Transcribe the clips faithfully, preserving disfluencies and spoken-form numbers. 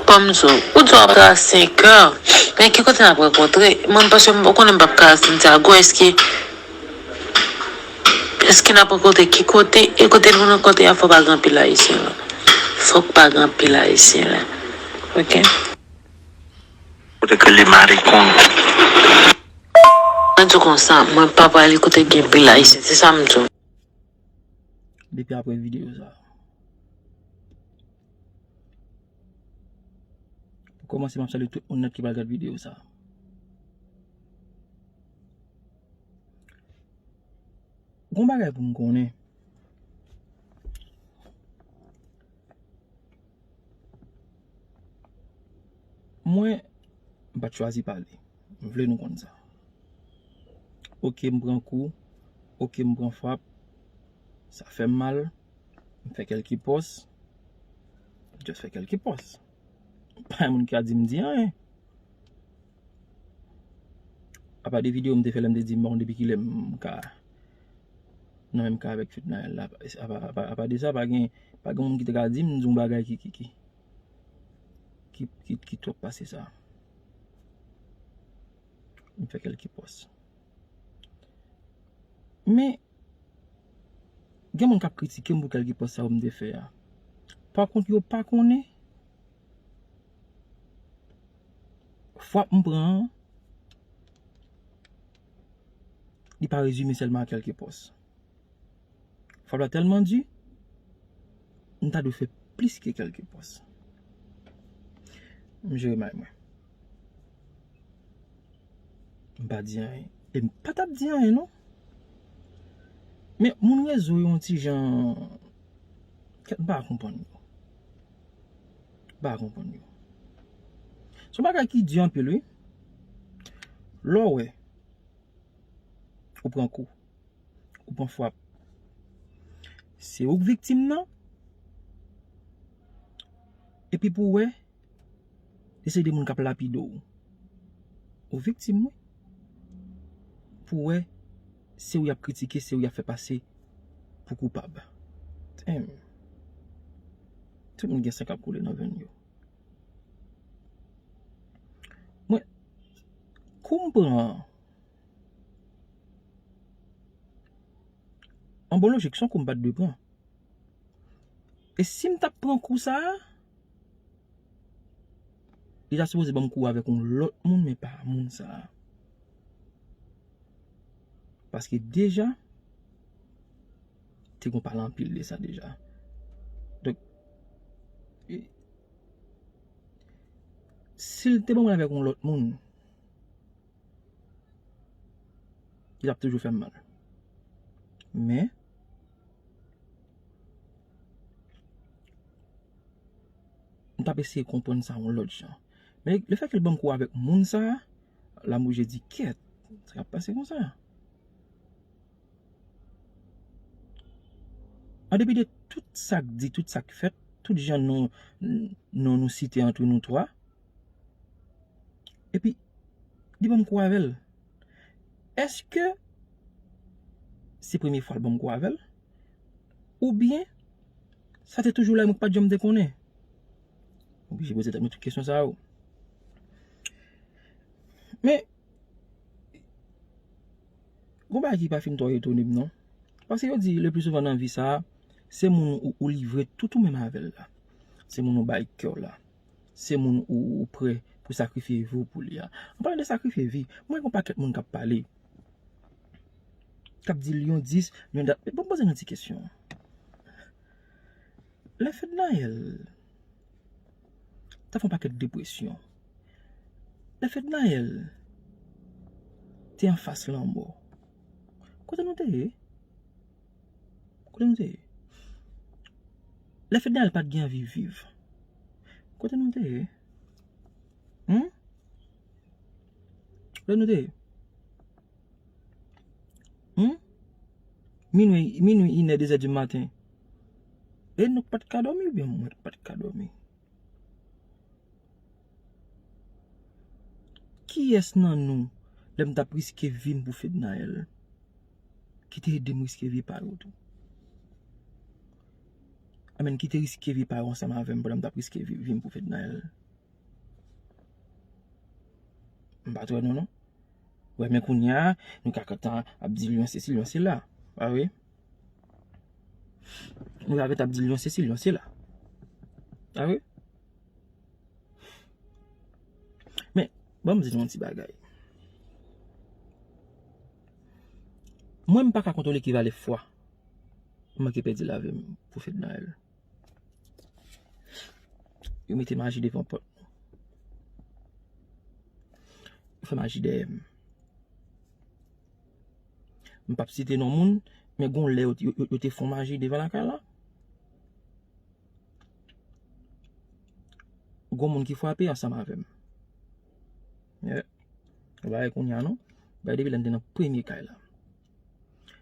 Kòm di w, ou di w ap travay senk è, men ki kote n ap rankontre? Mwen, paske m konnen m p ap ka Santiago, èske, èske n ap rankontre ki kote? E kote nou rankontre a, fò pa gen anpil Ayisyen la. Fòk pa gen anpil Ayisyen la. Oke? Kote ke li marikon. Mwen di w konsa, mwen pa prale kote gen anpil Ayisyen, se sa m di w. Depi apre videyo sa. Pou kòmanse, m ap salye tout moun nèt ki pral gad videyo sa. Gon bagay pou m konnen. Mwen, m pa t chwazi pale. M vle nou konn sa. Oke, m pran kou. Oke, m pran frap. Sa fè m mal. M fè kèlke pòs. M just fè kèlke pòs. Pa gen moun ki ka di m di anyen. Apa de videyo m te fè lè m te di m pa konn depi kilè m ka nan menm ka avèk Fednaelle la. Apa, apa, apa de sa, pa gen, pa gen moun ki te ka di m di yon bagay ki, ki, ki, ki, ki, ki twòp pase sa. M fè kèlke pòs. Men, gen moun k ap kritike m pou kèlke pòs sa yo m te fè a. Pa kont, yo pa konnen frap m pran an, li pa rezime sèlman a kèlke pòs. Frap la tèlman di, m ta dwe fè plis ke kèlke pòs. M jere may mwen. M pa di anyen. E m pa t ap di anyen, non. Men moun rezo yo yon ti jan, kèt, m pa konprann yo. M pa konprann yo. Se yon bagay ki di anpil, wi. Lè w wè, ou pran kou, ou pran frap. Se ou k viktim nan. Epi pou w wè, se de moun k ap lapide w. Ou viktim, wi. Pou w wè, se ou y ap kritike, se ou y ap fè pase pou koupab. Damn. Tout moun gen san k ap koule nan venn yo. Mwen, kou m pran an, an bon lojik, se yon kou m pa t dwe pran. E si m t ap pran kou sa a, li ta sipoze ban m kou avèk yon lòt moun, men pa moun sa a. Paske deja, te gon pale anpil de sa deja. Donk, e, si l te ban mwen avèk yon lòt moun, li t ap toujou fè m mal. Men, m t ap eseye konprann sa yon lòt jan. Men lefètke l ban m kou avèk moun sa a, la m oblije di, kèt, sa k ap pase konsa? An depi de tout sa k di, tout sa k fèt, tout jan non, non nou site ant nou twa, epi li ban m kou avè l. Èske se premye fwa l ban m kou avè l? Oubyen, sa te toujou la, mwen pa t janm te konnen? Oblije poze tèt mwen tout kesyon sa yo. Men, gon bagay ki pa fin twò etone m, non. Paske yo di, le pli souvan nan vi sa a, se moun ou, ou livre tout ou menm avè l la. Se moun ou bay kè w la. Se moun ou, ou prè pou sakrifye vi w pou li a. An palan de sakrifye vi, mwen gen yon pakèt moun k ap pale, k ap di Lyon dis, Lyon dat. Bon, poze nou ti kesyon. Lè Fednaelle t ap fè yon pakèt depresyon, lè Fednaelle te anfas lanmò, kote nou te ye? Kote nou te ye? Lè Fednaelle pa t gen anvi viv, kote nou te ye? Hmm? Kote nou te ye? Hmm? Minwi, minwi, inè, dezè di maten. E nou pa t ka dòmi oubyen mwen pa t ka dòmi? Kiyès nan nou, lè m t ap riske vi m pou Fednaelle, ki te ede m riske vi pa yo tou? Amèn, ki te riske vi pa yo ansanm avè m pandan m t ap riske vi, vi m pou Fednaelle? M pa t wè nou non. Wè, men kounye a, nou ka kontan ap di l yon sesi, l yon sela. Pa vre? Nou ka kontan ap di l yon sesi, l yon sela. Pa vre? Men, ban m di nou yon ti bagay. Mwen, m pa ka kontwole ki valè fwa m manke pèdi lavi m pou Fednaelle. Yo mete maji devan pòt nou. Yo fè maji dèyè m. M p ap site non moun, men gon lè yo, yo, yo, yo te fon maji devan lakay la. Gon moun ki frape ansanm avè m. Yeah. Ou pa wè kounye a non. Bay depi lè n te nan premye kay la.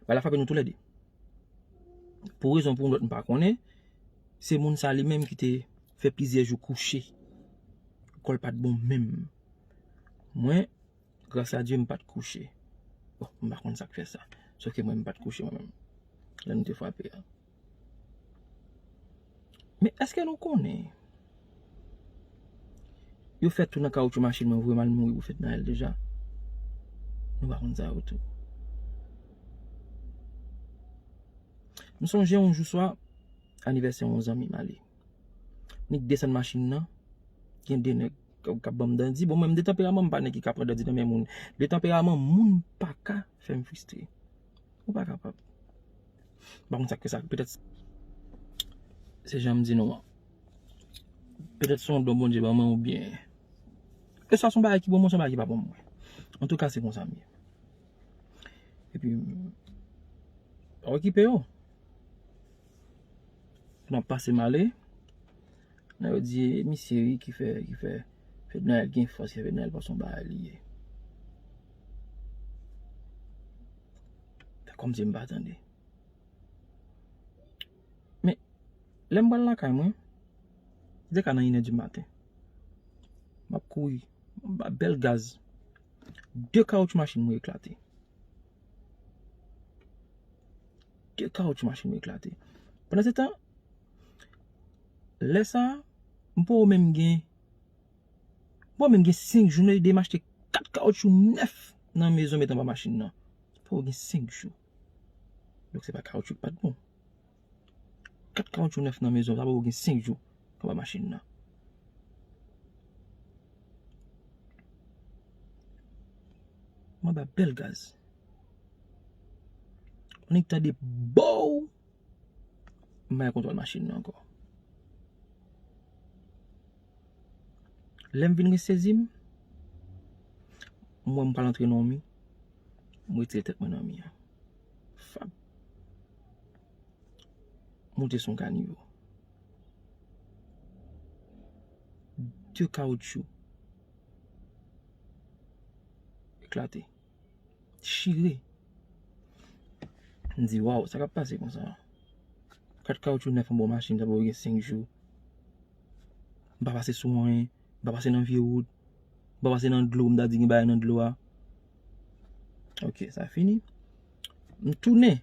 Bagay la frape nou toulède. Pou rezon pou yon lòt m pa konnen, se moun sa li menm ki te fè plizyè jou kouche. Kò l pa t bon menm. Mwen, gras a Dye, m pa t kouche. Bon, m pa konn sa k fè sa. Sòf ke mwen, m pa t kouche mwen menm. Lè nou te frape a. Men èske nou konnen yo fè tou nan kawotchou machin mwen, voye m al mouri pou Fednaelle deja? Nou pa konn sa yo tou. M sonje yon jou swa, anivèsè yon zanmi m ale. Nik desann machin nan, gen de nèg k ap, k ap ban m dandi. Bon, mwen, m de tanperaman, m pa nèg ki ka pran dandi nan men moun. De tanperaman, moun pa ka fè m fristre. Ou pa kapab. M pa konn sa k fè sa. Petèt se jan m di nou an. Petèt se yon don Bondye ban mwen oubyen. Ke sa se yon bagay ki bon mwen, se yon bagay ki pa bon mwen. Antouka, se konsa m ye. Epi, pa okipe yo. Pou n ap pase m ale. Nan yo di, e misye wi ki fè, ki fè Fednaelle gen fòs, ki fè Fednaelle pa se yon bagay li ye. Fè kòmsi m pa tande. Men, lè m pral lakay mwen, li te ka nan inè di maten. M ap kouri, m ap ba bèl gaz. De kawotchou machin mwen eklate. De kawotchou machin mwen eklate. Pandan se tan, lè sa a, m poko menm gen, m poko menm gen senk jou, nou ede m achte kat kawotchou nèf nan mezon met anba machin nan. M poko gen senk jou. Donk se pa kawotchou ki pa t bon. Kat kawotchou nèf nan mezon, sa poko gen senk jou anba machin nan. M anba bèl gaz. Annik tande bow! M pa gen kontwòl machin nan ankò. Lè m vin resezi m, m wè m pral antre nan yon mi, m retire tèt mwen nan mi an. Fap. Moute sou yon kanivo. De kawotchou eklate. Chire. M di, waw, sa k ap pase konsa? Kat kawotchou nèf anba yon machin, sa poko gen senk jou. M pa pase sou anyen, m pa pase nan vye wout, m pa pase nan dlo, m ta di gen bagay nan dlo a. Ok, sa fini. M tounen.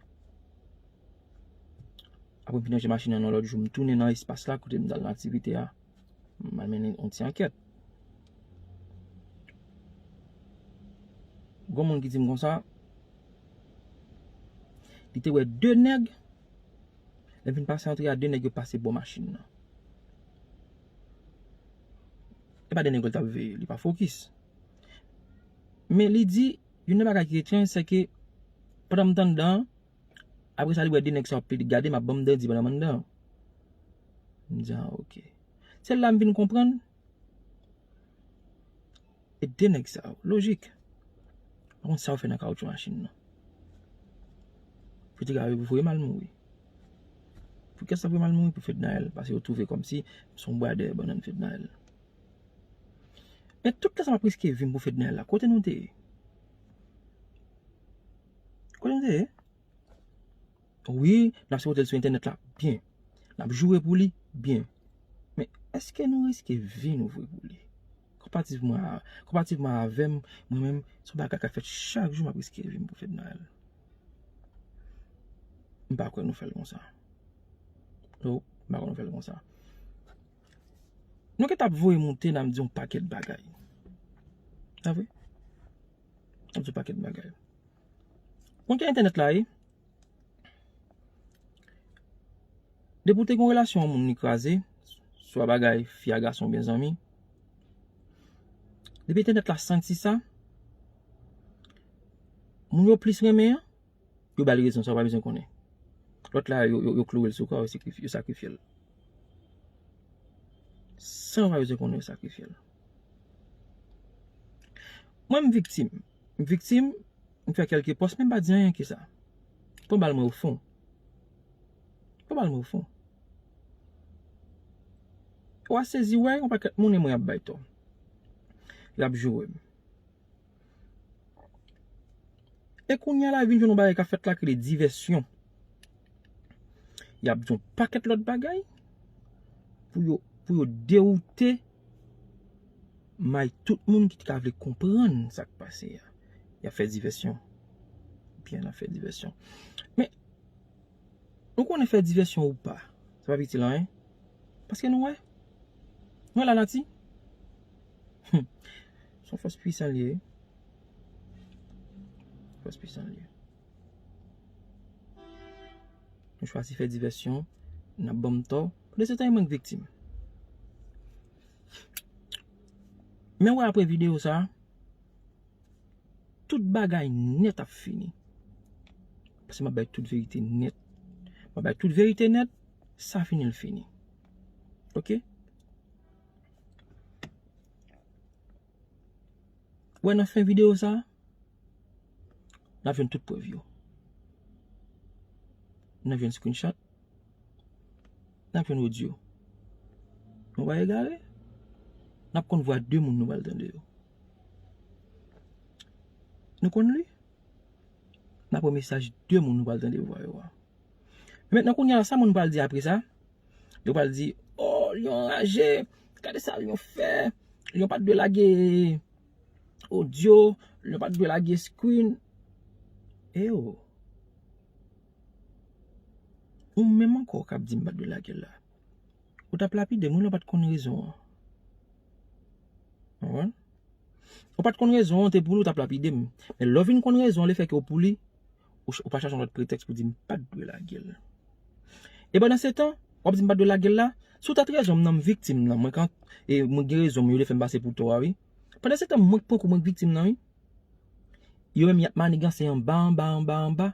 Apre m fin ranje machin nan yon lòt jou, m tounen nan espas la kote m t al nan aktivite a. M al mennen yon ti ankèt. Gon moun ki di m konsa, li te wè de nèg, lè m fin pase antre a, de nèg yo pase bò machin nan. E pa de nèg yo l t ap veye, li pa fokis. Men li di, youn nan bagay ki etranj, se ke pandan m t anndan an, apre sa li wè de nèg sa yo ap pede gade m, ap ban m dandi pandan m anndan an. M di, a, ok. Se la m vin konprann, e de nèg sa yo, lojik. Pa konn sa yo fè nan kawotchou machin nan. Pou te ka voye m al mouri. Pou kiyès sa voye m al mouri? Pou Fednaelle, paske yo twouve kòmsi m se yon bwa dèyè bannann Fednaelle. Men tout tan sa m ap riske vi m pou Fednaelle la, kote nou te ye? Kote nou te ye? Wi, n ap sipote l sou entènèt la, byen. N ap joure pou li, byen. Men èske nou riske vi nou vre pou li? Konpativman a, konpativman avè m, mwen menm, se yon bagay k ap fèt chak jou, m ap riske vi m pou Fednaelle. M pa kwè nou fè l konsa. No, m pa kwè nou fè l konsa. Nou gentan ap voye moute, n ap di yon pakèt bagay. Pa vre? N ap di w pakèt bagay. Konn ki entènèt la ye? Depi w te gen yon relasyon yon moun li kraze, swa bagay fi a gason oubyen zanmi, depi entènèt la santi sa, moun yo plis renmen an, yo ba l rezon san w pa bezwen konnen. Lòt la, yo, yo, yo kloure l sou kò, yo sakrifye, yo sakrifye l. San w pa bezwen konnen, yo sakrifye l. Mwen, m viktim. M viktim, m fè kèlke pòs, men m pa di anyen ke sa. Fò w ba l mwen o fon. Fò w ba l mwen o fon. W a sezi wè, yon pakèt moun e mwen y ap bay tò. Y ap joure m. E kounye a la vin jwenn yon bagay k ap fèt la ki rele divèsyon. Y ap di yon pakèt lòt bagay pou yo, pou yo dewoute may tout moun ki t ka vle konprann sa k pase a. Y ap fè divèsyon. Byen, y ap fè divèsyon. Men, nou konnen fè divèsyon ou pa, sa p ap itil anyen. Paske nou wè. Nou wè lanati. Hmm. Se yon fòs pwisan li ye. Fòs pwisan li ye. Nou chwazi fè divèsyon, n ap ban m tò. Pandan se tan, e mwen k viktim. Men wè apre videyo sa, tout bagay nèt ap fini. Paske m ap bay tout verite nèt. M ap bay tout verite nèt, sa fini l fini. Oke? Wè nan fen videyo sa, n ap jwenn tout prèv yo. N ap jwenn screenshot. N ap jwenn odyo. Nou pa egare. N ap konn vwa de moun nou pral tande yo. Nou konn li. N ap wè mesaj de moun nou pral tande vwa yo a. Men mentnan kounye a la, sa moun pral di apre sa? Yo pral di, "Oh, li anraje. Gade sa li fè. Li pa t dwe lage odyo. Li pa t dwe lage screen." E yo. Ou menm ankò k ap di m pa t dwe lage l la. Ou t ap lapide m, wi, lè w pa t konn rezon an. Konprann? Ou pa t konn rezon an, te pou li, ou t ap lapide m. Men lè w vin konn rezon an, lefètke w pou li, ou, ch- ou pa chache yon lòt pretèks pou di m pa t dwe lage l. E pandan se tan, w ap di m pa t dwe lage l la, si w t at rezon m nan, m viktim nan, mwen kan, e mwen gen rezon m, yo te fè m pase pou tò a, wi. Pandan se tan, mwen k pran kou, mwen k viktim nan, wi. Yo menm y ap maniganse anba, anba, anba, anba.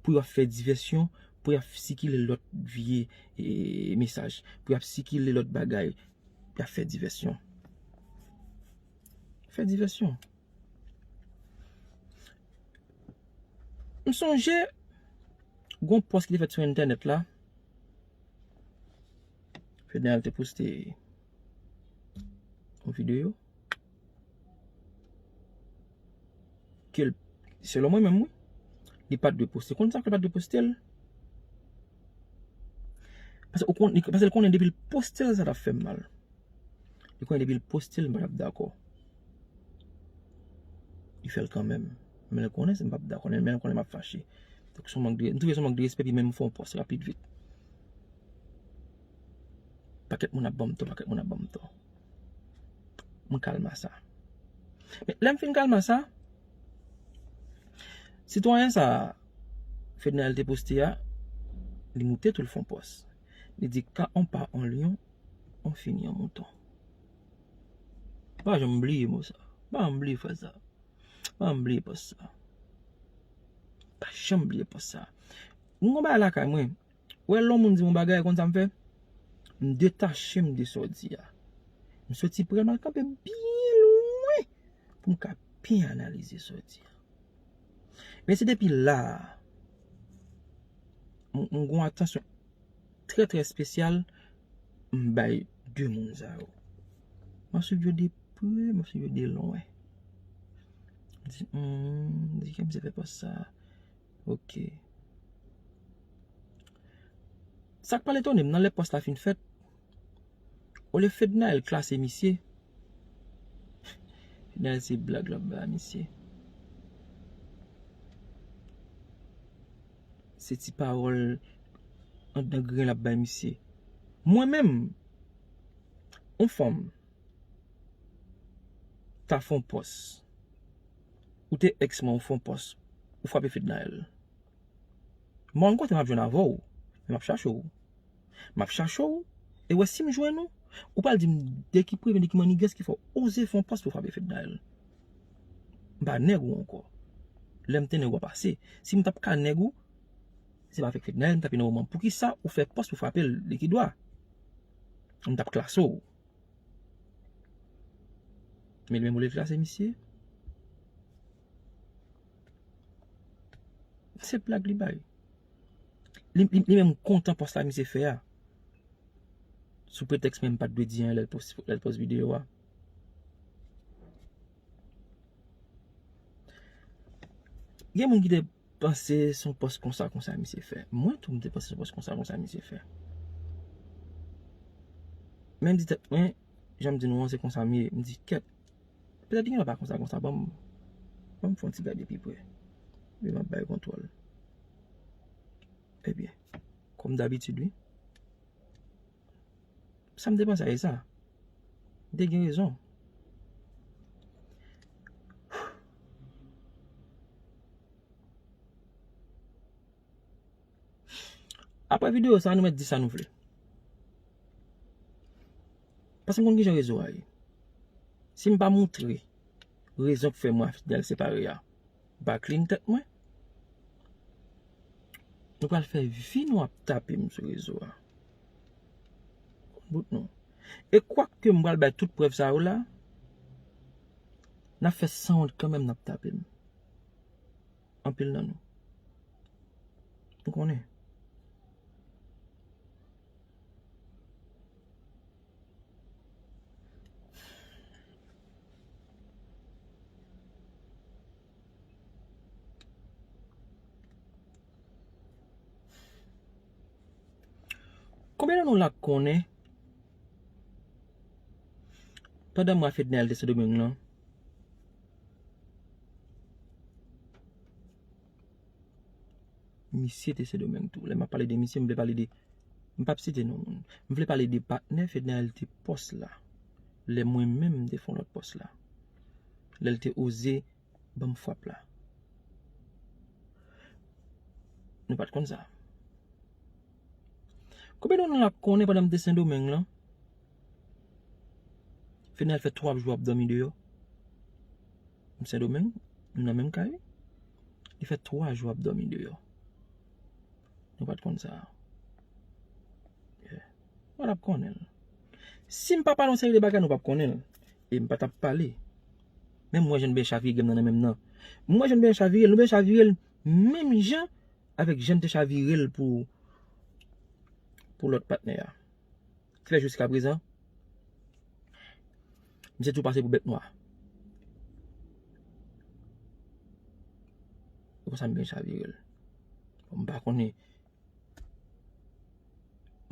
Pou y ap fè divèsyon, pou y ap sikile lòt vye, e, mesaj, pou y ap sikile lòt bagay, y ap fè divèsyon. Fè divèsyon. M sonje, gon pòs ki te fèt sou entènèt la. Fednaelle te poste yon videyo. Ke l, selon mwen menm, wi, li pa t dwe poste. Konn sa k fè l pa t dwe poste l? Paske ou konn, li, paske l konnen depi l poste l, sa t ap fè m mal. Li konnen depi l poste l, m pa t ap dakò. Li fè l kanmenm. Men l konnen si m p ap dakò, men l konnen m ap fache. Donk, se yon mank de, m twouve se yon mank de respè, epi menm m fè yon pòs rapid vit. Pakèt moun ap ban m tò, pakèt moun ap ban m tò. M kalma sa. Men lè m fin kalma sa, sitwayen sa, Fednaelle te poste a, li moute tou l fè yon pòs. Li di, "Quand on part en lion, on finit en mouton." Pa janm bliye mo sa. Pa janm bliye fraz sa. Pa janm bliye pòs sa. Pa janm bliye pòs sa. Mwen gon bagay lakay mwen. Wè lè yon moun di m yon bagay, konn sa m fè? M detache m de sa w di a. M soti pre l, m al kanpe byen lwen pou m ka byen analize sa w di a. Men se depi la a, m, m gon atansyon trè, trè espesyal m bay de moun sa yo. M ap swiv yo de pre, m ap swiv yo de lwen. M di, hmm, di kè misye fè pòs sa. Oke. Sa k pral etone m nan lè pòs la fin fèt, olye Fednaelle klase misye, Fednaelle se blag l ap bay misye. Se ti pawòl anndan grenn l ap bay misye. Mwen menm, yon fanm ta fè yon pòs. Ou te ex mwen, ou fè yon pòs, ou frape Fednaelle. Mwen rann kote m ap jwenn avè w, men m ap chache w. M ap chache w, e wè si m jwenn ou, ou pral di m de ki premye, de ki mannigans ki fè w oze fè yon pòs pou w frape Fednaelle. M pa nèg ou ankò. Lè m te nèg ou ap pase. Si m t ap ka nèg ou, se pa avèk Fednaelle m t ap nan moman. Poukisa ou fè pòs pou frape l de ki dwa? M t ap klase w. Men li menm olye l klase misye. Se blag li bay. Li, li, li menm kontan pòs la misye fè a. Sou pretèks mwen m pa t dwe di anyen lè l pòs, lè l pòs videyo a. Gen moun ki te panse se yon pòs konsa, konsa misye fè. Mwen tou, m te panse se yon pòs konsa, konsa misye fè. Men m di tèt mwen, jan m di nou an, se konsa m ye. M di, kèt, petèt li gen lè pa konsa, konsa. Ban m, ban m fè yon ti gade pi pre. Epi m ap bay kontwòl. Ebyen, kòm dabitid, wi. Sa m te panse a, e sa. M te gen rezon. Apre videyo sa, nou mèt di sa nou vle. Paske m konn kijan rezo a ye. Si m pa moutre rezon k fè mwen ak Fednaelle separe a, m pa clean tèt mwen. Nou pral fè vi nou ap tape m sou rezo a. Bout nou. E kwak ke m pral bay tout prèv sa yo la, n ap fè sanwont kanmenm, n ap tape m. Anpil nan nou. M konnen. Konbyen nan nou la k konnen, pandan mwen ak Fednaelle te Sendomeng lan, misye te Sendomeng tou. Lè m ap pale de misye, m vle pale de, m p ap site non moun. M vle pale de patnè Fednaelle te pòs la. Lè mwen menm m te fè yon lòt pòs la. Lè l te oze ban m frap la. Nou pa t konn sa. Konbyen nan nou la konnen pandan m te Sendomeng lan, Fednaelle fè twa jou ap dòmi deyò? M Sendomeng, nou nan menm kay. Li fè twa jou ap dòmi deyò. Nou pa t konn sa. Yeah. Nou pa t ap konnen l. Si m pa pale yon seri de bagay, nou p ap konnen l. E m pa t ap pale. Men m wè jan n byen chavire m nan, nan menm nan. M wè jan n byen chavire l, nou byen chavire l menm jan avèk jan n te chavire l pou, pou lòt patnè a. Ki fè jiskaprezan, misye tou pase pou bèt nwa. E konsa m byen chavire l. M pa konnen,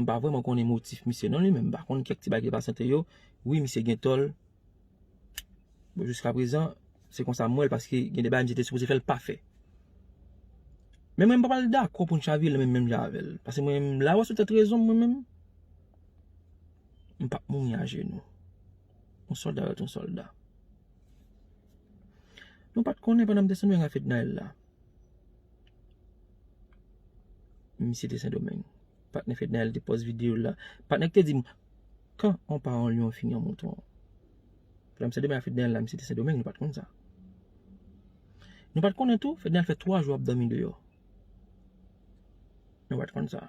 m pa vrèman konnen motif misye non li menm. M pa konn kèk ti bagay ki pase ant yo. Wi, misye gen tò l. Bon, jiskaprezan, se konsa m wè l, paske gen de bagay misye te sipoze fè, l pa fè. Men mwen, m pa pral dakò pou n chavire l menm, menm jan avè l. Paske mwen, m la wè sou tèt rezon m, mwen menm. M p ap mouri ajenou. Yon sòlda rete yon sòlda. Nou pa t konnen pandan m te Sendomeng ak Fednaelle la. Misye te Sendomeng. Patnè Fednaelle te pòs videyo la. Patnè ki te di m, quand on part en lion, on finit en mouton. Pandan m Sendomeng ak Fednaelle la, misye te Sendomeng, nou pa t konn sa. Nou pa t konnen tou, Fednaelle fè twa jou ap dòmi deyò. Nou pa t konn sa.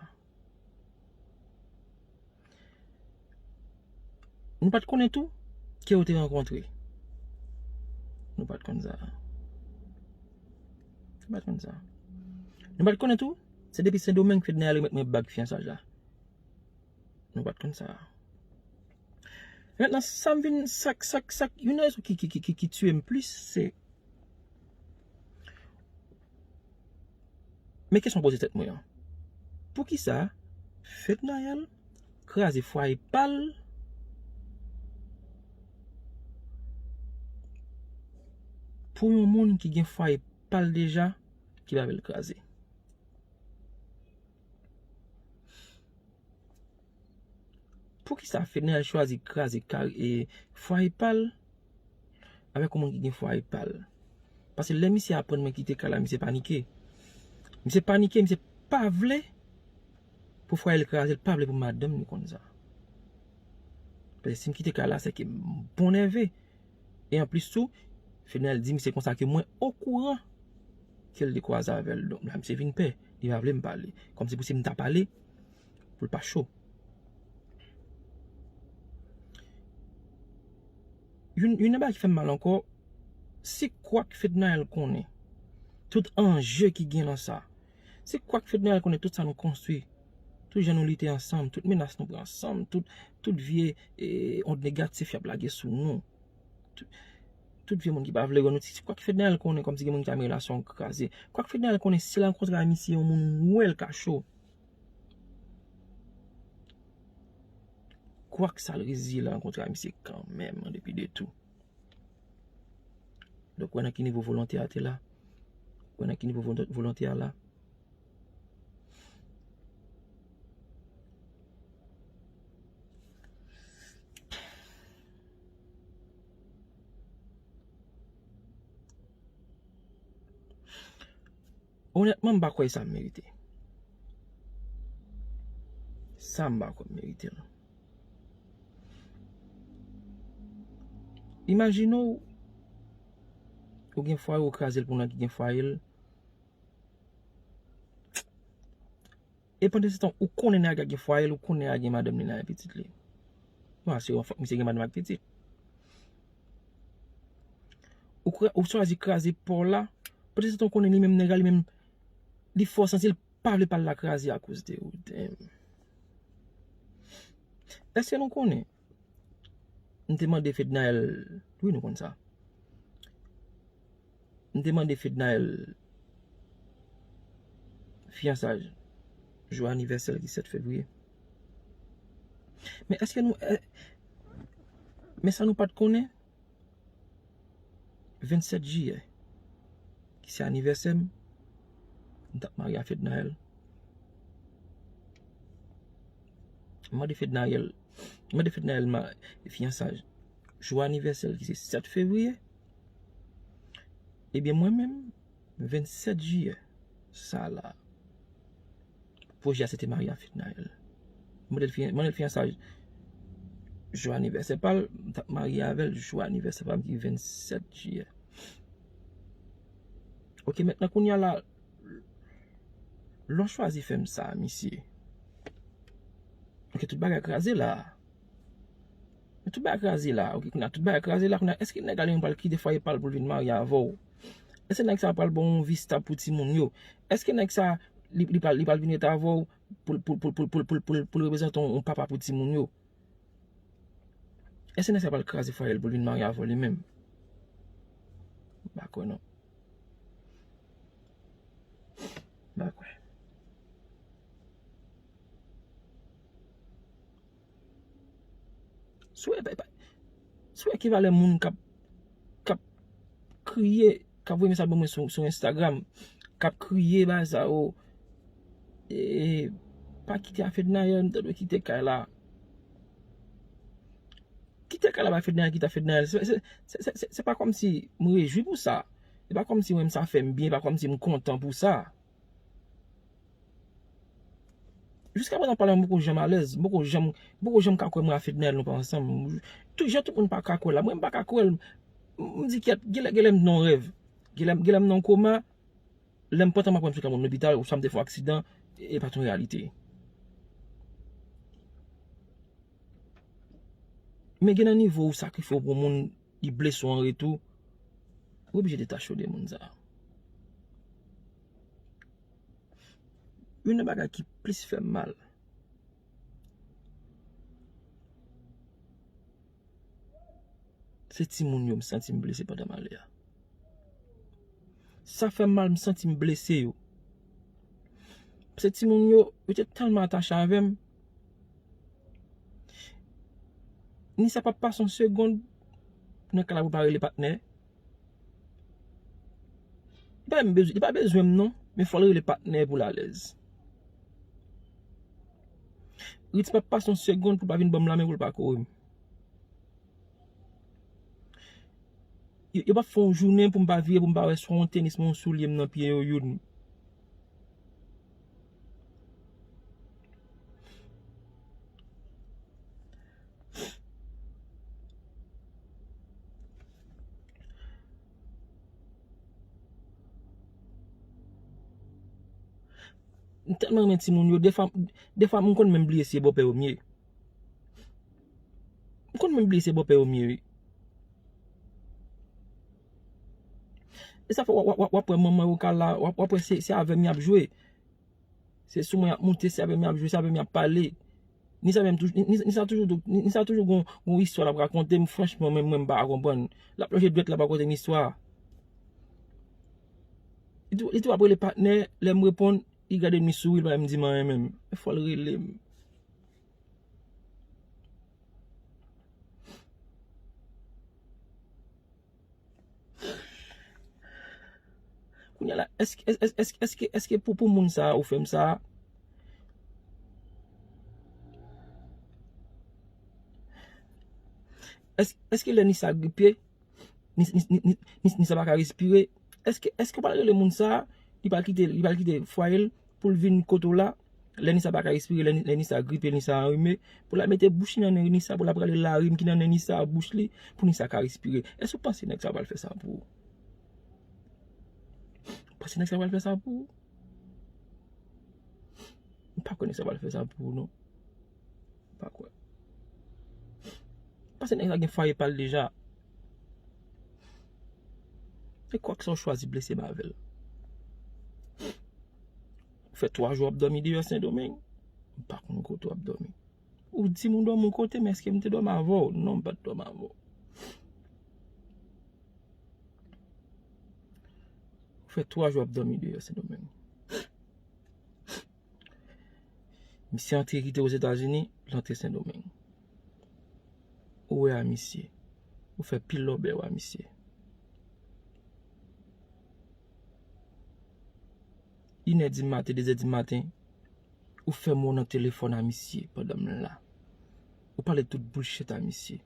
Nou pa t konnen tou ke yo te rankontre. Nou pa t konn sa. Nou pa t konn sa. Nou pa t konnen tou, se depi Sendomeng Fednaelle remèt mwen bag fiyansaj la. Nou pa t konn sa. Mentnan, sa m vin, sa, sa, sa, youn nan rezon ki, ki, ki, ki, ki tiye m plis, se Men kesyon m poze tèt mwen an, poukisa Fednaelle kraze fwaye pa l pou yon moun ki gen fwaye pa l deja ki pa vle l kraze? Poukisa Fednaelle chwazi kraze kari, e, fwaye pa l avèk yon moun ki gen fwaye pa l? Paske lè misye aprann mwen kite kay la, misye panike. Misye panike, misye pa vle pou fwaye l kraze, l pa vle pou madanm li konn sa. Paske si m kite kay la, se ke m bon nève. E anplis tou, Fednaelle di misye konsa ke mwen okouran ke l te kwaze avè l. Donk, la misye vin pè. Li pa vle m pale. Kòmsi pou si m ta pale, pou l pa cho. Youn, youn nan bagay ki fè m mal ankò, se kwak Fednaelle konnen. Tout anje ki gen nan sa. Se kwak Fednaelle konnen tout sa nou konstwi. Tout jan nou lite ansanm, tout menas nou pran ansanm, tout, tout vye, eh, ond negatif y ap lage sou nou. Tout, tout vye moun ki pa vle wè nou, se kwak Fednaelle konnen kòmsi gen moun ki ta renmen relasyon an kraze. Kwak Fednaelle konnen si l rankontre a misye yon moun wè l ka cho. Kwak sa l reziye l rankontre a misye kanmenm, an depi de tou. Donk, wè nan ki nivo volonte a te la. Wè nan ki nivo volon-, volonte a la. Onètman, m pa kwè sa m merite. Sa m pa kwè m merite l. Imajine w, ou gen fwaye, ou kraze l pou nèg ki gen fwaye l. E pandan se tan, ou konnen nèg la gen fwaye l, ou konnen nèg la gen madanm li, nèg la gen pitit li. Bon, se yon fòk misye gen madanm ak pitit. Ou, kra- ou chwazi kraze pa w la, pandan se tan, ou konnen li menm, nèg la li menm, li fè w santi l pa vle pa l la kraze akoz de ou. Damn. Èske nou konnen? M te mande Fednaelle, wi, nou konn sa. M te mande Fednaelle fiyansaj, jou anivèsè l ki sèt fevriye. Men èske nou, è, men sa nou pa t konnen? Vennsèt jiyè, ki se anivèsè m, m t ap marye a Fednaelle. M mande Fednaelle, m mande Fednaelle ma-, fiyansaj, jou anivèsè l ki se sèt fevriye. Ebyen, mwen menm, vennsèt jiyè, sa la, pwojè a se te marye a Fednaelle. M mande l fiyan-, mande l fiyansaj jou anivèsè pa l, m t ap marye avè l jou anivèsè pa m ki vennsèt jiyè. Ok, mentnan kounye a la, lè w chwazi fè m sa, misye. Ok, tout bagay kraze la. Men tout bagay kraze la, ok, kounye a tout bagay kraze la, kounye a, èske nèg la li menm pral kite fwaye pa l pou l vin marye avè w? Èske nèg sa pral ba w yon vi stab pou timoun yo? Èske nèg sa, li, li pral, li pral vin ret avè w pou, pou, pou l reprezante yon, yon papa pou timoun yo? Èske nèg sa pral kraze fwaye l pou l vin marye avè w li menm? M pa kwè non. M pa kwè. Si w wè, pa, pa, si w wè ki valè moun k ap, k ap kriye, k ap voye mesaj ban mwen sou, sou Instagram, k ap kriye bagay sa yo, e, pa kite a Fednaelle, m ta dwe kite kay la. Kite kay la bay Fednaelle, kite a Fednaelle. Se, se, se, se, se, se pa kòmsi m rejwi pou sa. Se pa kòmsi mwen, sa fè m byen, se pa kòmsi m kontan pou sa. Jiska prezan pale a m poko janm alèz, m poko janm, m poko janm ka kwè mwen a Fednaelle nou pa ansanm. Tout jan tout moun pa ka kwè la, mwen m pa ka kwè l. M, m di kèt, genlè, genlè m nan yon rèv. Genlè, genlè m nan yon koma. Lè m pran tan m aprann sou ka moun lopital, ou sa m te fè yon aksidan, e pa t yon reyalite. Men gen nan nivo ou sakrifye w pou moun, li blese w an retou, ou oblije detache w de moun sa. Youn nan bagay ki plis fè m mal, se timoun yo m santi m blese pandan malè a. Sa fè m mal, m santi m blese yo. Paske timoun yo, yo te tèlman atache avè m. Ni sa p ap pase yon segonn nan kay la pou l pa rele patnè. Li pa menm bezwen, li pa bezwen m non, men fò l rele patnè pou l alèz. Ritz p ap pase yon segonn pou l pa vin ban m lamen pou l pa kore m. Yo, yo p ap fè yon jounen pou m pa vire, pou m pa wè swa yon tenis, mwen yon soulye m nan pye yo youn. M tèlman renmen timoun yo, defwa, defwa m konn menm bliye se bòpè yo m ye. M konn menm bliye se bòpè yo m ye, wi. E sa fè w ap, w ap, w ap wè manman yo ka la, w ap, w ap wè se, se avè m y ap jwe. Se sou mwen y ap moute, se avè m y ap jwe, se avè m y ap pale. Nisa menm toujou, Nisa toujou, Nisa toujou gon, gon istwa l ap rakonte m, franchman, menm mwen m pa ka konprann. L ap lonje dwèt, l ap rakonte m istwa. Li tou, li tou ap rele patnè, lè m reponn, li gade m, li souri, li pa menm di m anyen menm. E fò l rele m. Kounye a la, èske, èske, èske, èske, èske pou, pou moun sa a ou fè m sa a? Èske, èske lè Nisa gripe, Ni, ni, ni, ni, ni, ni sa pa ka respire. Èske, èske w pral rele moun sa a, li pral kite, li pral kite fwaye l pou l vin kote w la? Lè Nisa pa ka respire, lè, lè Nisa gripe, Nisa anrime, pou l al mete bouch li nan nen Nisa, pou l al rale larim ki nan nen Nisa a bouch li, pou Nisa ka respire. Èske w panse nèg sa pral fè sa pou ou? Ou panse nèg sa pral fè sa pou ou? M pa kwè nèg sa pral fè sa pou ou, non. M pa kwè. Paske nèg la gen fwaye pa l deja. E kwak sa w chwazi blese m avè l. Ou fè twa jou w ap dòmi deyò Sendomeng. M pa konn kote w ap dòmi. Ou di m ou dòmi yon kote, men èske m te dòmi avè w? Non, m pa t dòmi avè w. Ou fè twa jou w ap dòmi deyò Sendomeng. Misye antre kite Ozetazini, l antre Sendomeng. Ou wè a misye. Ou fè pil lòbèy a misye. Inè di maten, dezè di maten, ou fè mo nan telefòn a misye pandan m la. Ou pale tout bullshit a misye.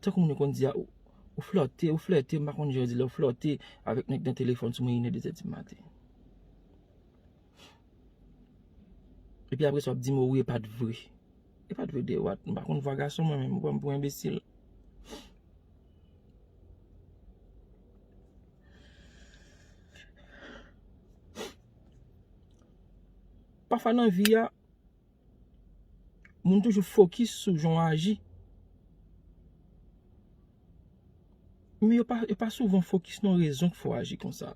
Tankou moun yo konn di a, ou, ou flòte, ou flète, m pa konn jan yo di lè ou flòte avèk nèg nan telefòn sou mwen inè, dezè di maten. Epi apre sa w ap di m, o wi, e pa t vre. E pa t vre de what? M pa konn vwa gason mwen menm, ou pran m pou enbesil. Pafwa nan vi a, moun toujou fokis sou jan w aji. Men yo pa, yo pa souvan fokis nan rezon k fè w aji konsa.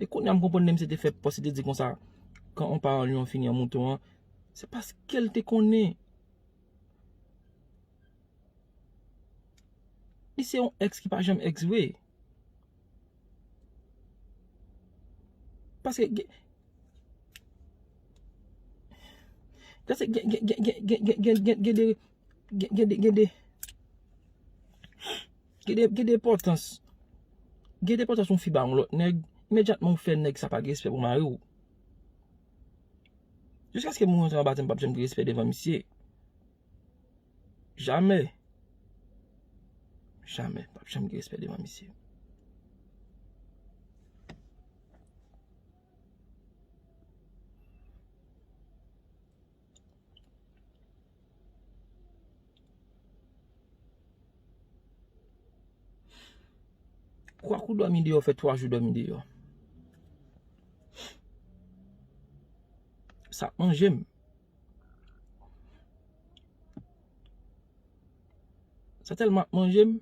E kounye a m konprann lè misye te fè pòs, li te di konsa, quand on parle en lion finit en mouton an, se paske l te konnen. Li se yon èks ki pa janm èks vre. Paske gen, paske gen, gen, gen, gen, gen, gen, gen, gen, gen de, gen, gen de, gen de, gen de, gen de enpòtans. Gen de enpòtans yon fi ba yon lòt nèg, imedyatman ou fè nèg sa pa gen respè pou mari w. Jiskaske moun rantre anba tè m p ap janm gen respè devan misye. Jamè. Jamè. P ap janm gen respè devan misye. Kwak ou dòmi deyò, fè twa jou dòmi deyò. Sa ap manje m. Sa tèlman ap manje m.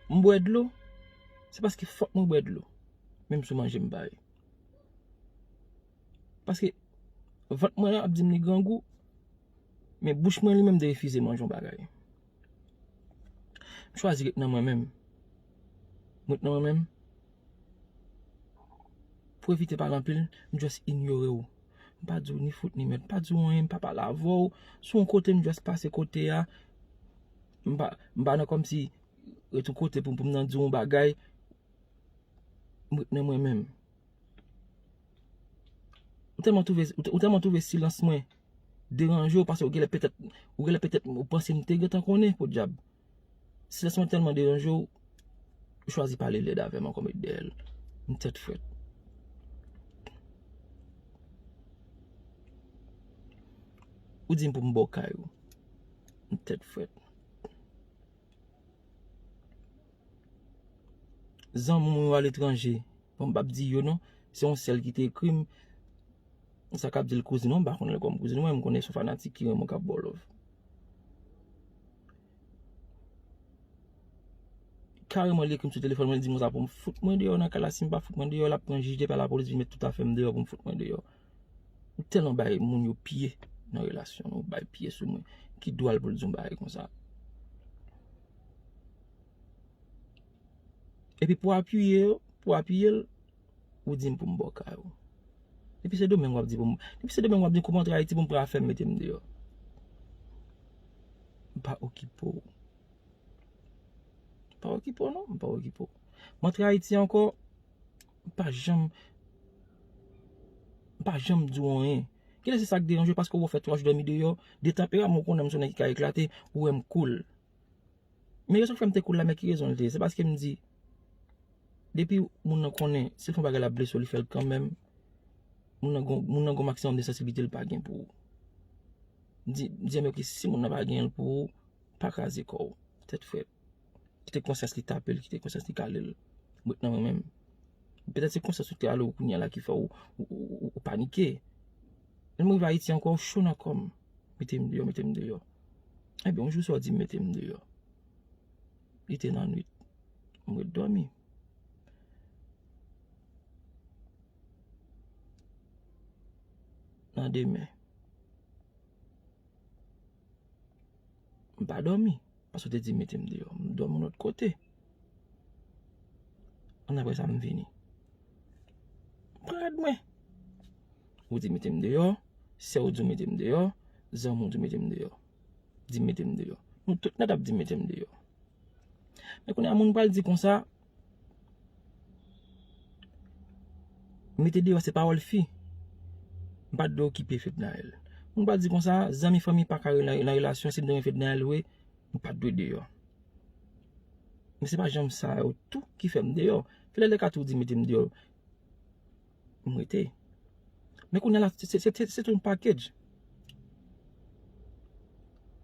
M bwè dlo. Se paske fòk mwen bwè dlo. Menm si w manje m bay. Paske vant mwen ap di m li grangou. Men bouch mwen li menm te refize manje yon bagay. M chwazi ret nan mwen menm. M ret nan mwen menm. Pou evite pale anpil, m just inyore w. M pa di w ni fout ni mèd, m pa di w anyen, m pa pale avè w. Si w yon kote, m just pase kote a. M pa, m pa nan kòmsi ret yon kote pou, pou m nan di yon bagay, m ret nan mwen menm. Ou tèlman twouve, ou tè-, ou tèlman twouve silans mwen deranje w, paske ou genlè petèt, ou genlè petèt ou panse m te gentan konnen, podyab. Silans mwen tèlman deranje w, ou chwazi pale lèd avè m ankò, met dèyè l. M tèt frèt. Ou di m pou m ba w kay ou. M tèt frèt. Zanmi mwen yo aletranje. Bon, m p ap di yo non. Se yon sèl ki te ekri m. Sa k ap di l kouzin, non, m pa konnen l kòm kouzin mwen, m konnen se yon fanatik ki renmen w k ap ba w love. Kareman, li ekri m sou telefòn mwen, li di m konsa pou m fout mwen deyò nan kay la. Si m pa fout mwen deyò, l ap pran jij de pa lapolis, vin met tout afè m deyò pou m fout mwen deyò. Ou tèlman bay moun yo pye nan relasyon nou, bay pye sou mwen. Ki dwa l pou l di yon bagay konsa? Epi pou apiye yo, pou apiye l, ou di m pou m ba w kay ou. Depi Sendomeng w ap di pou m, depi Sendomeng w ap di kou m antre Ayiti pou m pran afè m mete m deyò. M pa okipe w. M pa okipe w non, m pa okipe w. M antre Ayiti ankò, m pa janm, m pa janm di w anyen. Genlè se sa k deranje w paske w fè twa jou dòmi deyò, de tanperaman w konnen m se yon nèg ki ka eklate, ou wè m cool. Men rezon k fè m te cool la, men ki rezon l te ye? Se paske m di, depi moun nan konnen, si l fè yon bagay l ap blese w, li fè l kanmenm. Moun nan gon, moun nan gon maksimòm de sansiblite l pa gen pou ou. M di, m di, men oke, si moun nan pa gen l pou ou, pa kraze kò w. Tèt frèt. Kite konsyans li tape l, kite konsyans li kale l. M ret nan mwen menm. Petèt se konsyans ou te ale w kounye a la ki fè w, ou, ou, ou, ou panike. Lè m rive Ayiti ankò, w cho nan kò m. Mete m deyò, mete m deyò. Ebyen, yon jou sa w di m mete m deyò. Li te nan nwit. M ret dòmi. Nan demen. M pa dòmi. Paske w te di mete m deyò. M dòmi yon lòt kote. Ann apre sa, m vini. M pran rad mwen. Ou di mete m deyò. Sè w di w mete m deyò. Zanmi w di w mete m deyò. Di mete m deyò. Nou tout nèt ap di mete m deyò. Men kounye a, moun pral di konsa, mete deyò se pawòl fi. M pa t dwe okipe Fednaelle. Moun pral di konsa, zanmi fanmi pa ka re-, nan, nan relasyon, si m te renmen Fednaelle vre, m pa t dwe deyò. Men se pa janm sa yo tou ki fè m deyò. Fednaelle ka tou di mete m deyò. M rete. Men kounye a la, se, se, se, se tout yon package.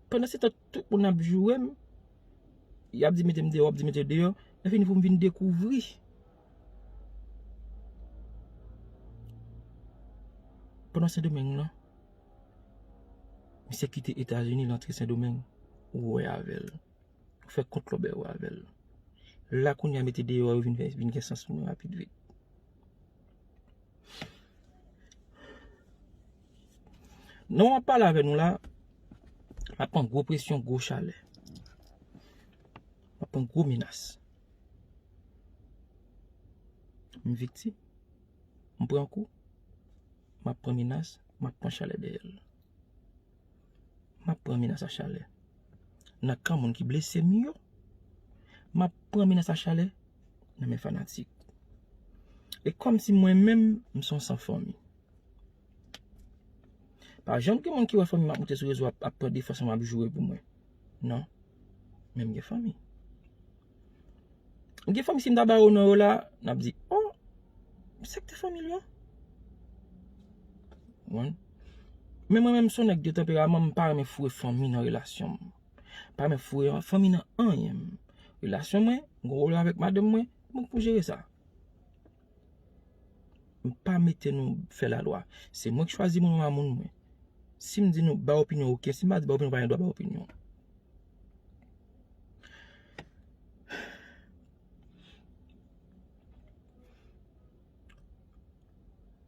Pandan se tan, tout moun ap joure m, y ap di mete m deyò, ap di mete deyò. Lè fini pou m vin dekouvri. Pandan Sendomeng lan, misye kite Etazini, l antre Sendomeng, ou wè avè l. Ou fè kont lòbèy ou avè l. La kounye a mete deyò yo vin fè, vin gen sans pou mwen rapid vit. Nan w ap pale avè nou la, m ap pran gwo presyon, gwo chalè. M ap pran gwo menas. M viktim. M pran kou. M ap pran menas. M ap pran chalè dèyè l. M ap pran menas a chalè nan kan moun ki blese m yo. M ap pran menas a chalè nan men fanatik. E kòmsi mwen menm, m se yon san fanmi. Pa janm gen moun ki wè fanmi m ap moute sou rezo ap, ap pran defans mwen, ap joure pou mwen. Non. Men m gen fanmi. Gen fanmi, si m ta ba yo non yo la, n ap di, oh, sa k te fanmi l yo? Konprann? Men mwen menm, m se yon nèg de tanperaman, m pa renmen foure fanmi nan relasyon m. M pa renmen foure fanmi nan anyen m. Relasyon mwen, m gon pwoblèm avèk madanm mwen, mwen pou jere sa. M pa mete nou fè lalwa. Se mwen k chwazi moun mwen a moun mwen. Si m di nou bay opinyon, oke. Si m pa di bay opinyon, pa gen dwa bay opinyon.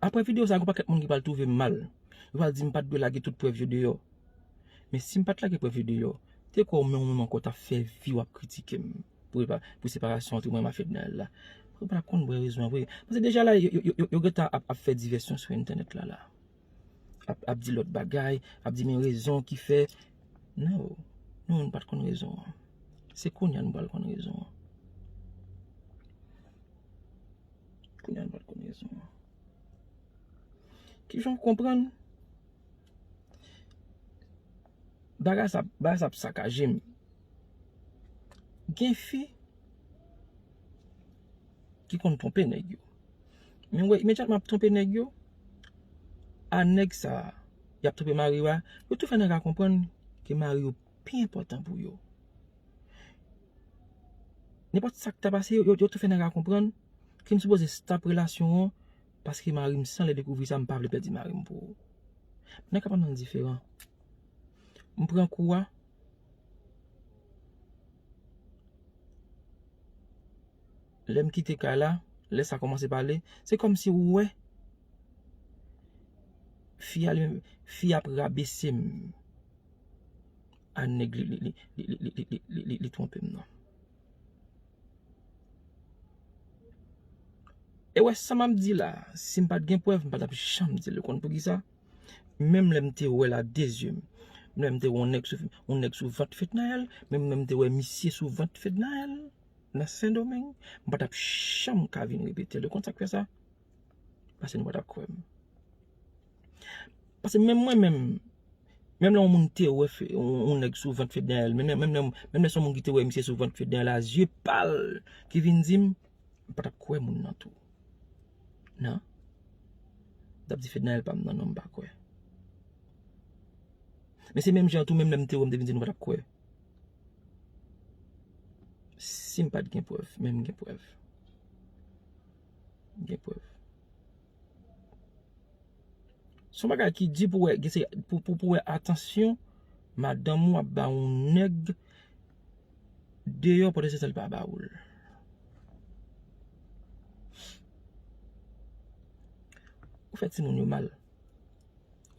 Apre videyo sa, gon pakèt moun ki pral twouve m mal. Yo pral di m pa t dwe lage tout prèv yo deyò. Men si m pa t lage prèv yo deyò, te kwè w menm, ou menm ankò t ap fè vi w ap kritike m pou, pou separasyon ant mwen ak Fednaelle la. Ou pa t ap konn vrè rezon an vre. Paske deja la, yo, yo, yo, yo gentan ap, ap fè divèsyon sou entènèt la, la. Ap, ap di lòt bagay, ap di men rezon ki fè. Non. Nou menm nou pa t konn rezon an. Se kounye a nou pral konn rezon an. Kounye a nou pa t konn rezon an. Kijan w konprann? Bagay sa, bagay sa ap sakaje m. Gen fi ki konn twonpe nèg yo. Men w wè, imedyatman ap twonpe nèg yo, a nèg sa a, y ap twonpe mari yo a, yo tou fè nèg la konprann ke mari yo pi enpòtan pou yo. Nenpòt sa k ta pase, yo, yo, yo tou fè nèg la konprann ke m sipoze stop relasyon an, paske mari m, san lè dekouvri sa, m pa vle pèdi mari m pou ou. Nèg ap ann diferan. M pran kou a. Lè m kite kay la, lè sa kòmanse pale, se kòmsi ou wè fi a li menm, fi a ap rabese m a nèg li, li, li twonpe m nan. E wè sa m ap di la, si m pa t gen prèv, m pa t ap janm di l. Ou konn poukisa? Menm lè m te wè l a de zye m, menm lè m te wè yon nèg sou, yon nèg sou vant Fednaelle, menm lè m te wè misye sou vant Fednaelle nan Sendomeng, m pa t ap janm ka vin repete l. Ou konn sa k fè sa? Paske nou pa t ap kwè m. Paske menm mwen menm, menm lè yon moun te wè fe, yon, yon nèg sou vant Fednaelle, menm, menm, menm, menm lè se yon moun ki te wè misye sou vant Fednaelle a zye pa l ki vin di m, m pa t ap kwè moun nan tou. Non. M t ap di Fednaelle pa m nan, non, m pa kwè. Men se menm jan tou, menm lè m te wè, m te vin di nou pa t ap kwè. Si m pa t gen prèv, men m gen prèv. M gen prèv. Se yon bagay ki di pou wè, gen se, pou, pou, pou wè atansyon madanm ou ap ba yon nèg deyò pandan se tan li pa ba ou l. Ou fè timoun yo mal.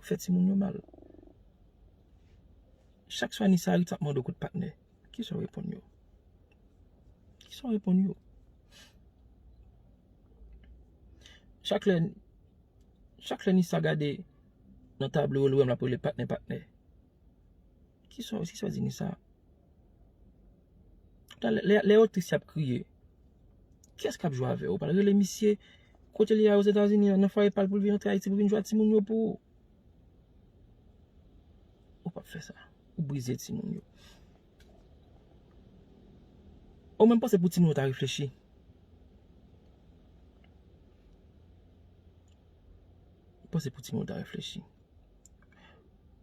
Ou fè timoun yo mal. Chak swa Nisa Ritz ap mande w kout patnè. Kisa w reponn yo? Kisa w reponn yo? Chak lè, chak lè Nisa gade nan tablo yo, li wè m l ap rele patnè, patnè. Kisa, kisa w di Nisa? Lè, lè, lè yo tris, y ap kriye. Kiyès k ap jwe avè w? Ou pral rele misye kote li ye a Ozetazini an, nan fwaye pa l pou l vin antre Ayiti pou vin jwe ak timoun yo pou ou? Ou p ap fè sa. Ou brize timoun yo. Ou menm panse pou timoun yo ta reflechi. Ou panse pou timoun yo ta reflechi.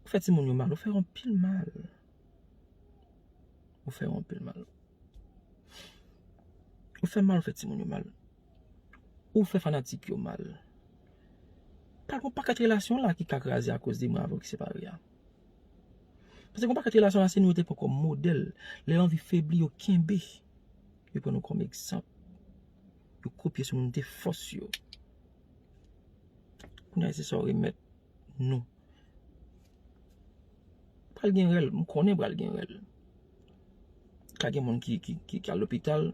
Ou fè timoun yo mal, ou fè yo anpil mal. Ou fè yo anpil mal. Ou fè mal, ou fè timoun yo mal. Ou fè fanatik yo mal. Pral gon pakèt relasyon la ki ka kraze akoz de mwen avè w ki separe a. Paske gon pakèt relasyon la, se nou yo te pran kòm modèl. Lè yo anvi febli, yo kenbe. Yo pran nou kòm egzanp. Yo kopye sou nou, nou te fòs yo. Kounye a, se sa w remèt nou. Pral gen rèl, m konnen pral gen rèl. Ka gen moun ki, ki, ki, ki al lopital.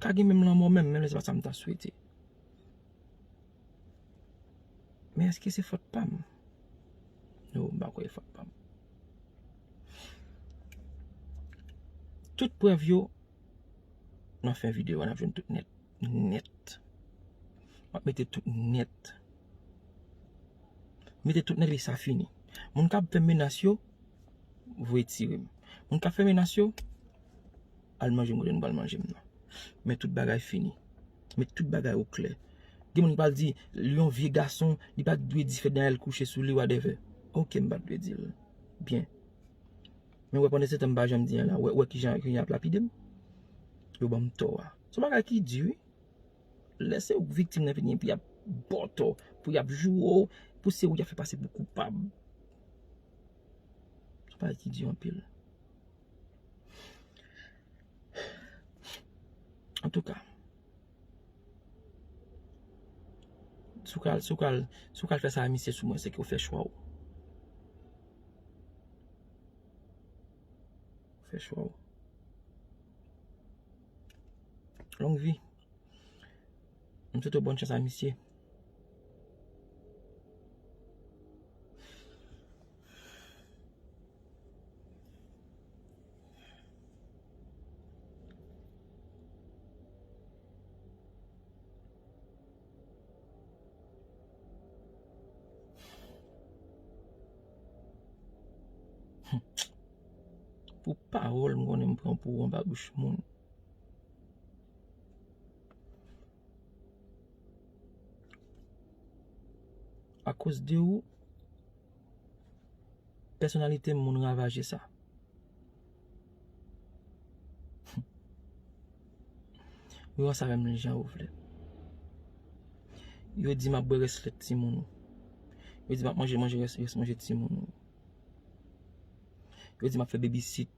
Ka gen menm lanmò menm, menm lè se pa sa m ta swete. Men èske se fòt pa m? No, m pa kwè e fòt pa m. Tout prèv yo, nan fen videyo a, n ap jwenn tout nèt. Nèt. M ap mete tout nèt. Mete tout nèt epi sa fini. Moun k ap fè menas yo, voye tire m. Moun k ap fè menas yo, al manje m kote nou pral manje m nan. Men tout bagay fini. Met tout bagay oklè. Gen moun ki pral di, li yon vye gason, li pa t dwe di Fednaelle kouche sou li, whatever. Oke, m pa t dwe di l. Byen. Men wè, pandan se tan m pa janm di anyen la, wè, wè kijan, kijan y ap lapide m. Yo ban m tò a. Se yon bagay ki di, wi. Lè se ou k viktim nan fini, epi y ap ba w tò, pou y ap joure w, pou se ou y ap fè pase pou koupab. Se yon bagay ki di anpil. Antouka, si w ka al, si w ka al, si w ka al fè sa a misye sou mwen, se ke w fè chwa w. Ou fè chwa w. Long vi. M swete w bòn chans a misye. Pou pawòl, m konnen m pran pou ou anba bouch moun. Akoz de ou, pèsonalite m, moun ravaje sa. Yo ranse avè m jan yo vle. Yo di m ap bwè rès lèt timoun ou. Yo di m ap manje, manje rès, rès manje timoun ou. Yo di m ap fè babysit.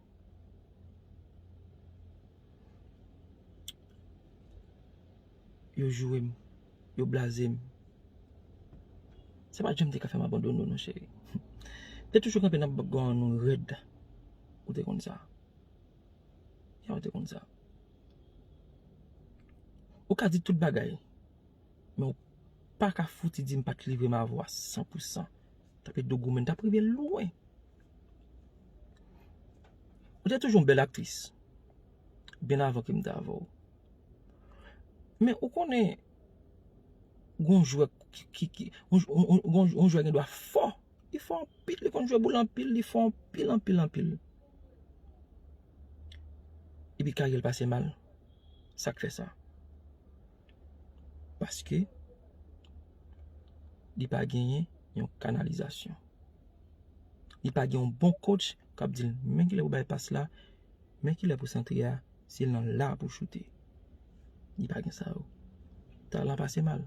Yo joure m. Yo blaze m. Sa pa t janm te ka fè m abandone w non, cheri. M te toujou kanpe nan bògò an nou rèd. Ou te konn sa. Ya, ou te konn sa. Ou ka di tout bagay, men ou pa ka fouti di m pa t livre m avè w a san pou san. T ap ede w goumen, t ap rive lwen. Ou te toujou yon bèl aktris, byen avan ke m te avè w. Men ou konnen, gon jwè ki, ki, ki, yon, yon, yon, yon jwè gen dwa fò. Li fò anpil, li konn jwe boul anpil, li fò anpil, anpil, anpil. Epi karyè l pase mal. Sa k fè sa? Paske li pa genyen yon kanalizasyon. Li pa gen yon bon coach k ap di l, men kilè pou bay pas la, men kilè pou santre a, si l nan la pou choute. Li pa gen sa yo. Talan pase mal.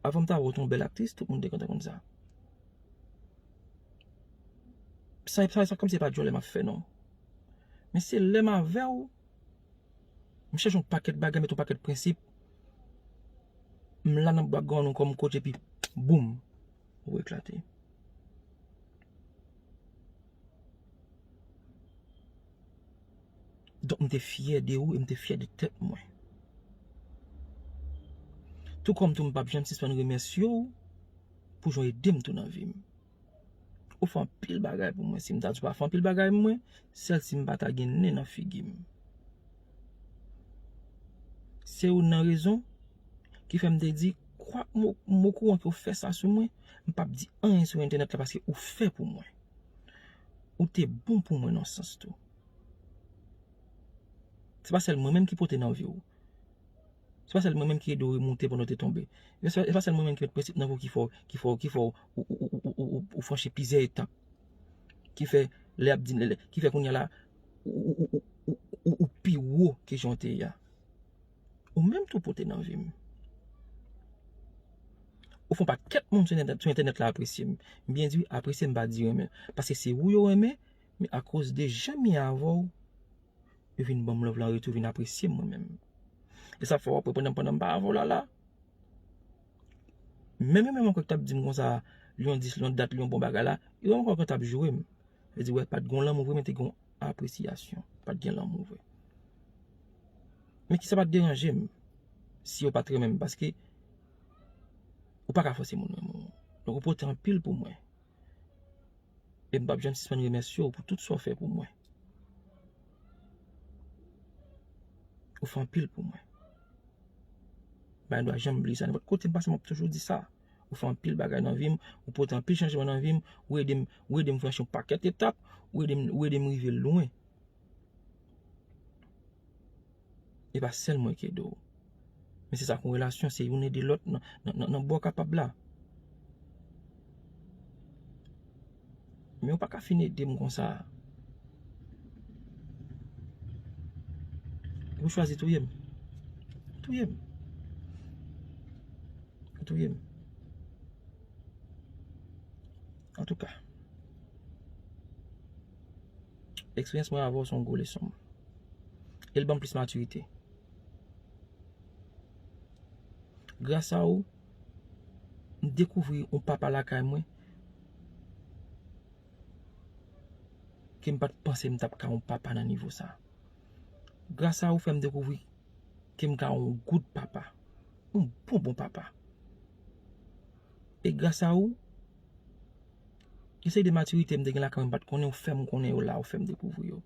Avan m ta wè w te yon bèl aktris, tout moun te kontan konn sa. Sa, sa, sa kòmsi se pa djòlè m ap fè non. Men se lè m avè w, m chanje yon pakèt bagay, met yon pakèt prensip. M la nan bògò an nou kòm coach epi boum, ou eklate. Donk m te fyè de ou e m te fyè de tèt mwen. Tou kòm tou m p ap janm sispann remèsye w pou jan w ede m tou nan vi m. Ou fè anpil bagay pou mwen. Si m ta di w pa fè anpil bagay pou mwen, sèl si m pa ta gen nen nan figi m. Se youn nan rezon ki fè m te di, kwak m o- m okouran ke w fè sa sou mwen, m p ap di anyen sou entènèt la paske ou fè pou mwen. Ou te bon pou mwen nan sans tou. Se pa sèl mwen menm ki pote nan vi w. Se pa sèl mwen menm ki ede w remonte pandan w te tonbe. E se, e se pa sèl mwen menm ki met prensip nan vi w ki fè w, ki fè w, ki fè w, ou, ou, ou, ou, ou, ou, ou franchi plizyè etap. Ki fè, lè y ap di, lè, lè, ki fè kounye a la, ou, ou, ou, ou, ou, ou pi wo ke jan w te ye a. Ou menm tou pote nan vi m. Ou fè yon pakèt moun sou entènèt, sou entènèt la apresye m. M byen di wi, apresye m pa di renmen. Paske se ou yo renmen, men akoz de jan m ye avè w, yo vin ban m love la an retou, vin apresye m mwen menm. E sa fè w ap wè pandan, pandan m pa avè w la, la, menm yo menm ankò ki t ap di m konsa, Lion dis, Lion dat, Lion bon bagay la, yo menm ankò t ap joure m. Yo di, wè, pa t gen lanmou vre, men te gen apresyasyon. Pa t gen lanmou vre. Men ki sa pa t deranje m si yo pa t renmen m, paske ou pa ka fòse moun renmen w. Donk, ou pote anpil pou mwen. E m p ap janm sispann remèsye w pou tout sa w fè pou mwen. Ou fè anpil pou mwen. Bagay m pa janm bliye sa. Nenpòt kote m pase, m ap toujou di sa. Ou fè anpil bagay nan vi m, ou pote anpil chanjman nan vi m, ou ede m, ou ede m franchi yon pakèt etap, ou ede m, ou ede m rive lwen. E pa sèl mwen ki ede w. Men se sa k yon relasyon, se youn ede lòt nan, nan, nan, nan bò kapab la. Men ou pa ka fin ede m konsa. Ou chwazi touye m. Touye m. Ou touye m. Antouka, eksperyans mwen avè w se yon gwo leson. E l ban m plis matirite. Gras a ou, m dekouvri yon papa lakay mwen ke m pa t panse m t ap ka yon papa nan nivo sa. Gras a ou fè m dekouvri ke m ka yon good papa. Yon bon, bon papa. E gras a ou, yon seri de matirite m te gen lakay mwen m pa t konnen, ou fè m konnen yo la, ou fè m dekouvri yo.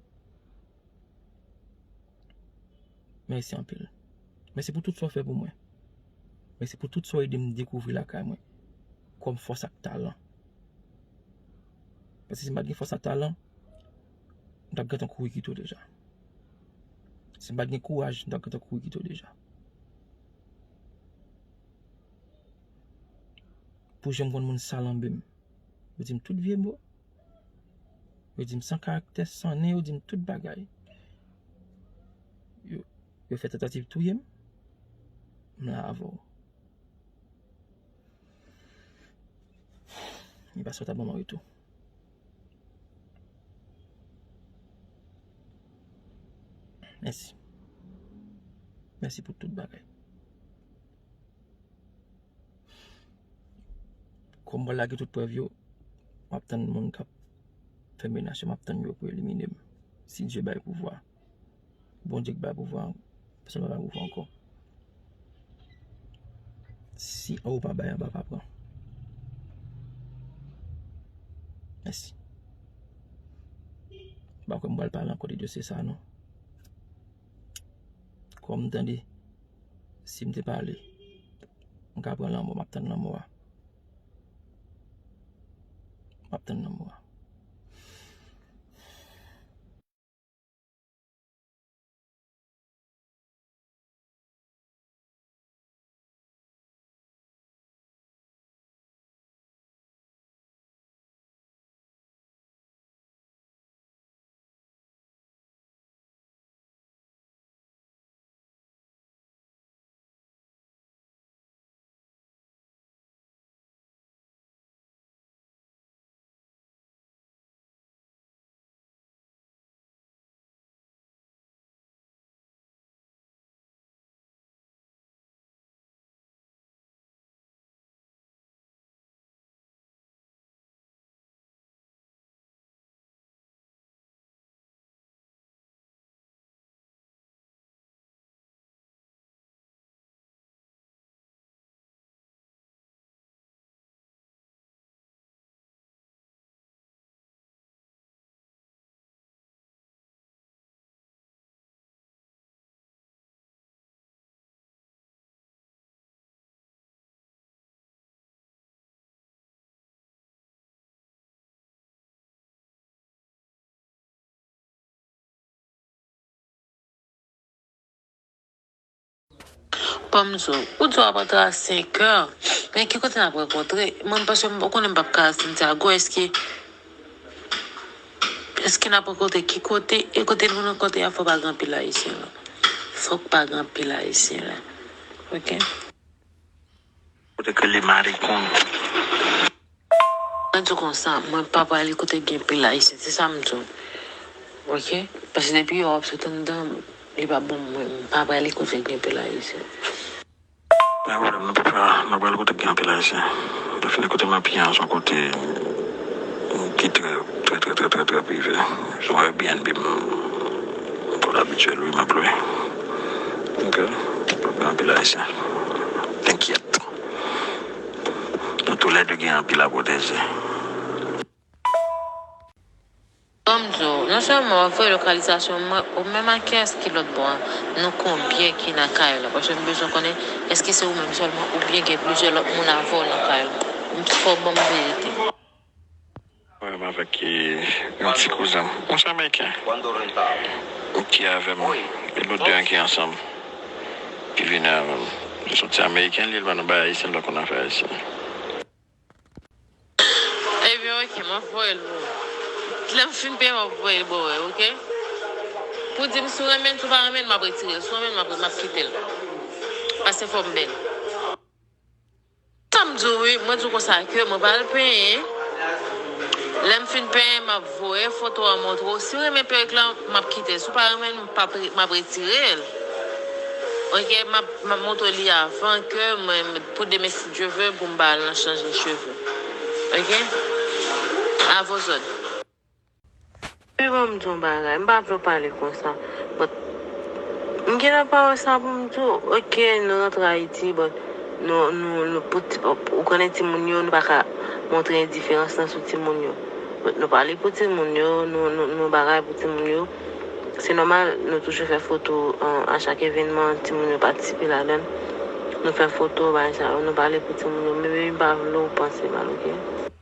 Mèsi anpil. Mèsi pou tout sa w fè pou mwen. Mèsi pou tout sa w ede m dekouvri lakay mwen kòm fòs ak talan. Paske si m pa t gen fòs ak talan, m t ap gentan kouri kite w deja. Si m pa t gen kouraj, m t ap gentan kouri kite w deja. Pou jan m konn moun salanbe m. Yo di m tout vye mo. Yo di m san karaktè, san nen, yo di m tout bagay. Yo, yo fè tantativ touye m. M la avè w. E pa sa w ta ban m an retou. Mèsi. Mèsi pou tout bagay. Kòm mwen lage tout prèv yo, m ap tann moun k ap fè menas yo, m ap tann yo pou elimine m. Si Dye bay pouvwa. Bondye k bay pouvwa, pèsonn pa bay pouvwa ankò. Si anwo pa bay, anba pa pran. Mèsi. M pa kwè m pral pale ankò de dosye sa a, non. Kòm m tande, si m te pale, m ka pran lanmò, m ap tann lanmò a. M ap tann lanmò a. Ban m di w, ou di w ap antre a senk è, men ki kote n ap rankontre? Mwen, paske m, ou konnen m p ap ka Santiago, èske, èske n ap rankontre ki kote? E kote nou rankontre a, fò pa gen anpil Ayisyen la. Fòk pa gen anpil Ayisyen la. Oke? Kote ke le maricon. Mwen di w konsa, mwen pa prale kote gen pil Ayisyen, se sa m di w. Oke? Paske depi yo ap sot anndan, li pa bon mwen, m pa prale kote gen pil Ayisyen. Pa gen pwoblèm, non, papa, mwen prale kote gen anpil Ayisyen. Mwen fin kote m ap ye an, se yon kote ki trè, trè, trè, trè, trè, trè prive. Se yon Airbnb, m, m konn abitye lwe, m ap lwe. Oke? Pa gen anpil Ayisyen. T'inquiète. Nou toulède gen anpil a pwoteje. Ban m di w, non sèlman w ap voye lokalizasyon mwen, ou menm ak kiyès ki lòt bò a? Nou konbyen ki nan kay la? Paske m bezwen konnen, èske se ou menm sèlman oubyen gen plizyè lòt moun avè w nan kay la? M fò w ban m verite. Mwen menm avèk, e, yon ti kouzen m. Yon ti Ameriken ki avè m. E nou de an ki ansanm. Ki vini avè m. Se yon ti Ameriken, li, li pa nan bagay ayisyen, li pa konn afè ayisyen. Ebyen, oke, m ap voye l pou ou. Lè m fin peye, m ap voye l ba w, oke? Pou di m si w renmen l, si w pa renmen l, m ap retire l. Si w renmen l, m ap, m ap kite l. Paske fò m bèl. Sa m di w wi, mwen di w konsa ke mwen pral penyen. Lè m fin penyen, m ap voye foto an montre w. Si w renmen perik lan, m ap kite l. Si w pa renmen l, m p ap re-, m ap retire l. Oke, m ap, m ap montre li avan ke mwen, pou demen, si Dye ve, pou m ba al nan chanje cheve. Oke? A vos òd. Wi, ban m di yon bagay. M pa vle w pale konsa. But, m gen nan pawòl sa pou m di w. Oke, nou rantre Ayiti, but nou, nou, nou, pou ti, ou konnen timoun yo, nou pa ka montre endiferans nan sou timoun yo. But nou pale pou timoun yo, nou, nou, nou bagay pou timoun yo. Se nòmal, nou toujou fè foto, an, a chak evènman, timoun yo patisipe ladan l. Nou fè foto, bagay sa yo, nou pale pou timoun yo. Men, men m pa vle w panse mal, oke?